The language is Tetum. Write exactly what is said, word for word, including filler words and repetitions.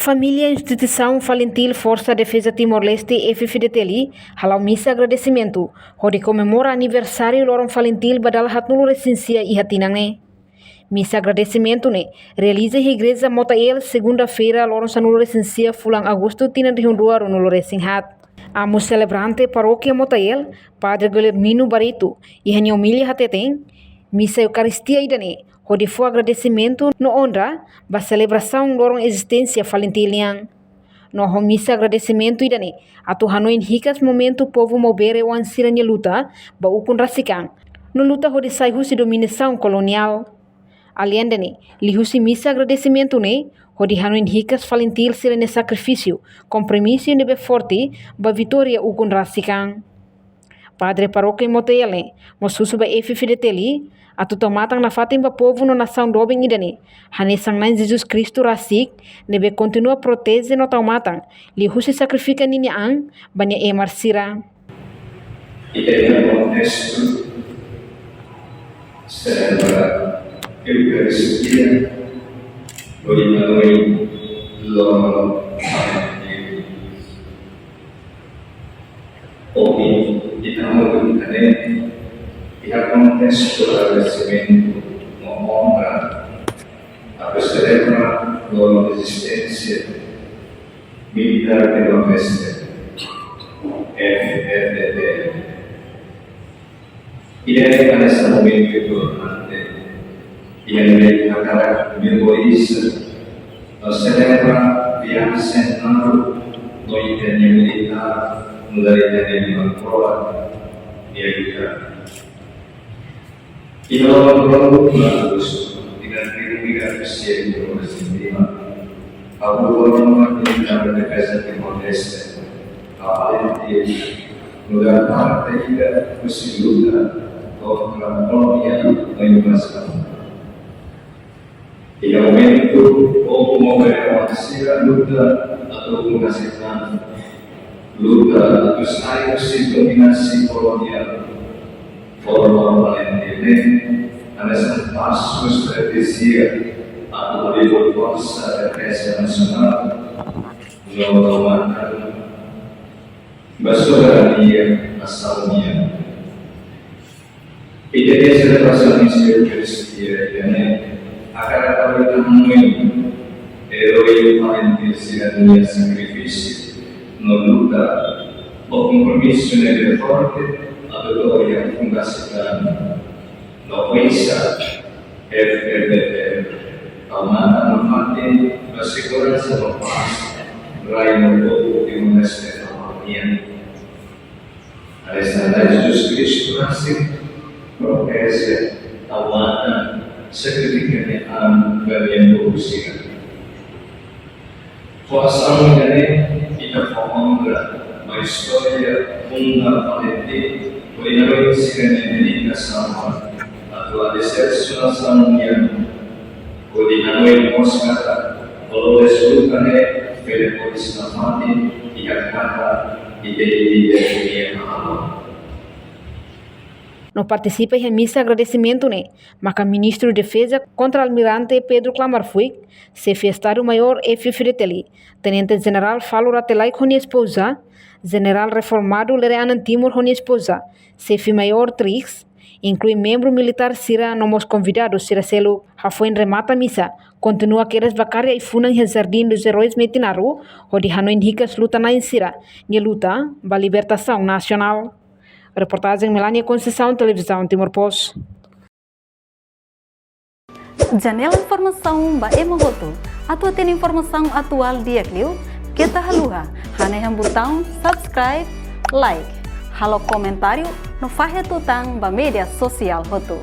Família instituisaun Falintil Forsa Defeza Timor-Leste, F F D T L, hala'o misa agradesimentu hodi komemora aniversáriu loron Falintil ba dala haatnulu resin sia iha tinan ne'e. Misa agradesimentu ne'e realiza iha Igreja Motael, segunda-feira, loron sanulu resin sia fulan Agostu, tinan rihun rua ruanulu resin haat. Amu selebrante Parókia Motael, Padre Guilhermino Barreto, iha nia omilia hateten, misa Eukaristia ida-ne'e hodi fó agradesimentu no onra ba selebrasaun loron ezisténsia Falintil nian. No ho misa agradesimentu ida-ne'e atu hanoin hikas momentu povu Maubere-oan sira-nia luta ba ukun rasik an, no luta hodi sai husi dominasaun koloniál. Alende ne'e, liuhusi misa agradesimentu ne'e hodi hanoin hikas Falintil sira-nia sakrifísiu, kompromisu ne'ebé forte ba vitória ukun rasik an. Padre Parókia Motael ne'e mós husu ba F F D T L atu tau matan nafatin ba povu no nasaun doben ida-ne'e, hanesan Na'i Jesus Kristu rasik ne'ebé kontinua proteje no tau matan, liuhusi sakrifika ninia an ba nia emar sira. Ita iha kontestu selebra Eukaristia, hodi hanoin loron Falintil. Ohin, ita hanoin katak iha kontestu agradesimentu no onra atu selebra loron ezisténsia militár Timor-Leste, F F D T L. Ida-ne'e hanesan momentu importante iha ne'ebé hakarak memoriza no selebra viajen naruk no ita-nia militár nu'udar ita-nia liman kroa nia luta. Iha loron ruanulu Agostu, tinan rihun ida atus sia hitunulu resin lima, hahú Forsa Militár Defeza Timor-Leste, Falintil, nu'udar parte ida husi luta kontra koloniál no invazaun. Iha momentu povu Maubere-oan sira luta atu ukun rasik an, luta atu sai husi dominasaun koloniál, forma Falintil ne'e hanesan pasu estratéjia atu halibur forsa defeza nasionál no tau matan ba soberania nasaun nian. Ita-nia selebrasaun misa Eukaristia ida-ne'e hakarak hanoin erói Falintil sira-nia sakrifísiu no luta, ho kompromisu ne'ebé forte atu tau ukun rasik an, no oinsá F F D T L tau matan nafatin ba seguransa no pás rai no povu Timor-Leste nian. Hanesan Na'i Jesus Kristu rasik proteje, tau matan, sakrifika nia an ba nia povu sira. Ho asaun ida-ne'e ita fó onra ba istória fundamentu Falintil, hodi hanoin sira-nia dedikasaun atu alisersu nasaun nian, hodi hanoin mós katak valores luta ne'e bele moris nafatin iha katak ita-nia nia alam. No partisipa iha misa agradesimentu ne'e maka Ministru Defeza Kontra-Almirante Pedro Klamar Fuik, Xefe Estadu Maiór F F D T L, Tenente Jenerál Falur Rate Laek ho nia espoza, Jenerál Reformadu Lere Anan Timur ho nia espoza, Xefe Maiór Trix, inklui membru militár sira no mós konvidadu sira seluk. Hafoin remata misa, kontinua kedas ba karik ai-funan iha Jardim dos Heróis Metinaro, hodi hanoin hikas luta-na'in sira-nia luta ba libertasaun nasionál. Reportajen Melania Conceição, Televizaun Timor Post. Janela informasaun ba ema hotu. Atu hatene informasaun atuál di'ak liu, keta haluha hanehan butaun subscribe, like, halo komentáriu no fahe tutan ba média sosiál hotu.